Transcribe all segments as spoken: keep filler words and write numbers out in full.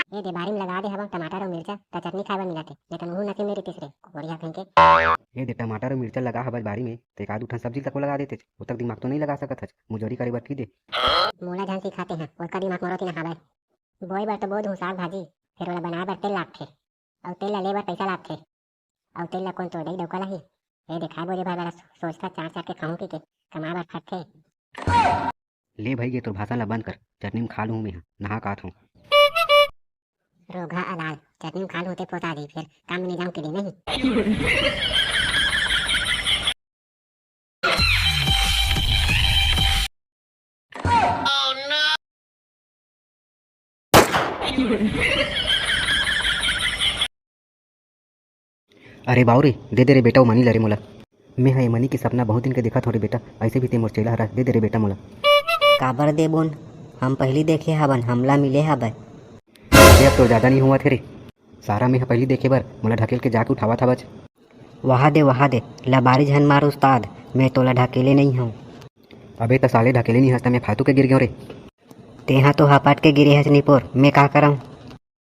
ए दे, बारी में लगा दे हवं टमाटर अउ मिर्चा, त चटनी खाए बर मिलत हे, नहीं त मुहूं नसीब नइ रहितिस रे, कोढ़िया कहीं के। ए दे, टमाटर अउ मिर्चा लगा हवस बारी में, त एक आध ठन सब्जी तको लगा देतेच, ओतक दिमाग तो नइ लगा सकत हच, मुजोरी करे बर की दे। मोला झन सिखाते हैं, ओतका दिमाग मोरो ती न हावय। बोए बर तो बो दूं साग भाजी, फेर ओला बनाए बर तेल लागथे, अउ तेल ला ले बर पइसा लागथे, अउ तेल ला कोन तोर दई डौका लाही? ए देखाय बोले भाई वाला सोचता चार चार के खाहूं की के, कमाए बर खटथे। ले भाई, ये तोर भाषण ला बंद कर, चटनी में खा लूं मैं, नहा के आत हूं। रोगहा अलाल, चटनी में खा लूं ते पोता जी, फिर काम में नहीं जाऊं के लिए नहीं। अरे बाऊ रे, दे दे रे बेटा, वो मनी ला रे मोला। मैं ह ये मनी के सपना बहुत दिन के देखत हौं रे बेटा, ऐसे भी ते मोर चेला हरा, दे दे रे बेटा मोला। काबर देबोन? हम पहिली देखे हवन, हमला मिले हवय। अबे अब तो ज्यादा नहीं हुआ थे रे। सारा मैं ह पहिली देखे बर, मोला ढकेल के जाके उठावत हवच। वहा दे, वहा दे, लबारी झन मार उस्ताद, मैं तोला ढकेले नहीं हूँ। अबे त साले ढकेले नहीं हस त मैं फालतू के गिर गयो रे। तेहा तो हपट के गिरे हस निपोर, मैं का करंव?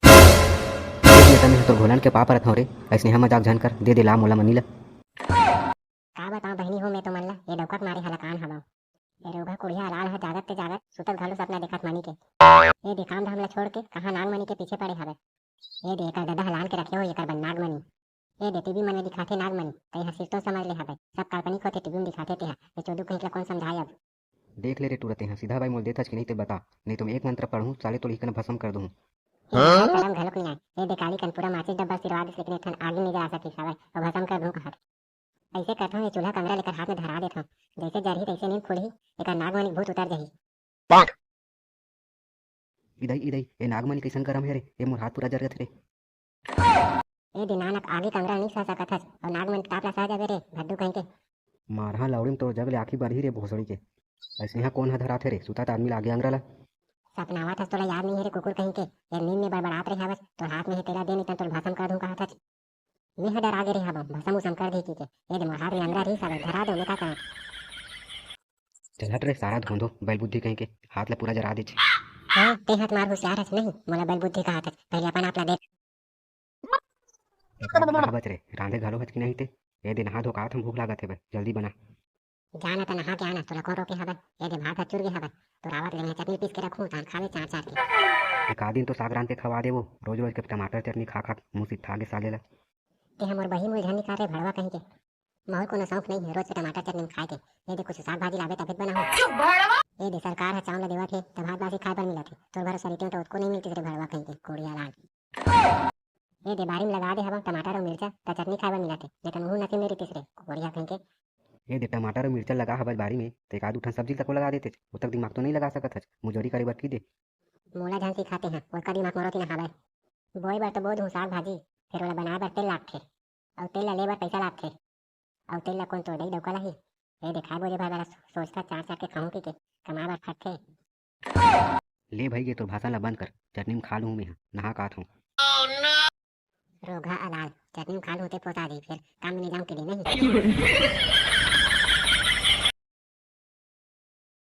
देख बेटा, मैं ह तोर घोलन के पाँव परत हौं रे, अइसने ह मजाक झन कर, दे दे ला मोला मनी ला। का बतांव बहिनी हो, मैं तो मन ला ये डौका के मारे हलाकान हवंव। ये रोगहा कुढ़िया लाल ह जागत ते जागत, सुतत घलो सपना देखत मनी के। ये दे काम धाम ला छोड़ के कहाँ नागमनी के पीछे पड़े हवय। ये दे एकर ददा ह लान के रखे हो एकर बर नागमनी। ये दे टीवी मन में दिखाथे नागमनी, तई ह सिरतोन समझ ले हवय, सब काल्पनिक होथे टीवी में दिखाथे तेहा, ये चोदू कहीं ला कोन समझाय अब। देख ले रे टूरा, तेहा सीधा बाई मोल देथस कि नहीं ते बता, नहीं तो मैं एक मंत्र पढ़ूं, साले तोला इकन भस्म कर दूं। ये हाँ? कलम घलोक नहीं आय। ये दे काली कन पूरा माचिस डब्बा सिरवा दिस, लेकिन एक ठन आगी नहीं जला सकिस हवय, अउ भस्म कर दूं कहत। अइसे करथंव, ये चूल्हा कंगरा लेकर हाथ में धरा देथंव, जइसे जरही तइसे नींद खुलही, एकर नागमनी भूत उतर जही। इदई, इदई, ए नागमनी कइसन गरम हे रे, ए मोर हाथ पूरा जर जथे रे। ए दे नानक, आगी कंगरा नइ सह सकत हस, अउ नागमन के ताप ला सह जाबे रे, भद्दू कहीं के। मारहा लौड़ी में तोर जग ले आँखी बरही रे भोसड़ी के। अइसने हा कोन हा धराथे रे, सुतात आदमी ला आगी अंगरा ला। सपनावत हस, तोला याद नइ हे रे कुकुर कहीं के, ए नींद में बड़बड़ात रहे हवस, तोर हाथ में हे तेला दे, नहीं त तोर भसम कर दूं कहत हस। मैं ह डरा गे रे हवं, भसम उसम कर दे की के, ए दे मोर हाथ में अंगरा रही साले, धरा दे, मैं का करंव। चल हट रे, सारा धोंधो, बैल बुद्धि कहीं के, हाथ ला पूरा जरा देच। हाँ, ते हाथ मार होशियार हस नहीं, मोला बैल बुद्धि कहत हस, पहले अपन आप ला देख। एकर नहावत रे, रांधे घलो हच कि नहीं ते? ए दे नहा धो के आत हंव, भूख लागत हे बे, जल्दी बना। जा ना त नहा के आना, तोला कोन रोके हवय? ए दे भात ह चुर गे हवय, तोर आवत ले मैं चटनी पीस के रखूं, तान खावे चार चार के। एक आध दिन तो साग रांध के खवा देवो, रोज रोज के टमाटर चटनी खा खा के मुंह सित्था गे साले ला। ते हमर बही मुल झन निकाल रे भड़वा कहीं के। मोर कोनो शौक नहीं है रोज के टमाटर चटनी में खाए के। ए दे कुछ साग भाजी लाबे तभे त बनाहूं। ए दे सरकार ह चांउर ल देवत हे, त भात बासी खाए बर मिलत हे। तोर भरोसा रिटियों त ओतको नहीं मिलतिस रे भड़वा कहीं के, कोढ़िया लाल। ए दे बारी में लगा दे हवं टमाटर अउ मिर्चा, त चटनी खाए बर मिलत हे, नहीं त मुहूं नसीब नइ रहितिस रे, कोढ़िया कहीं के। ए दे टमाटर अउ मिर्चा लगा हवस बारी में, त एक आध ठन सब्जी तको लगा देतेच, ओतक दिमाग तो नइ लगा सकत हच, मुजोरी करे बर की दे। मोला झन सिखाते हैं, ओतका दिमाग मोरो ती न हावय। बोए बर तो बो दूं साग भाजी, फेर ओला बनाए बर तेल लागथे, अउ तेल ला ले बर पइसा लागथे, अउ तेल ला कोन तोर दई डौका लाही? ए देखाय बोले भाई वाला सोचता चार चार के खाहूं की के, कमाए बर खटथे। ले भाई, ये तोर भाषण ला बंद कर, चटनी में खा लूं मैं हा, नहा के आत हूं। रोगहा अलाल, चटनी में खा लूं ते पोता जी, फेर काम में नहीं जाऊं के लिए नहीं।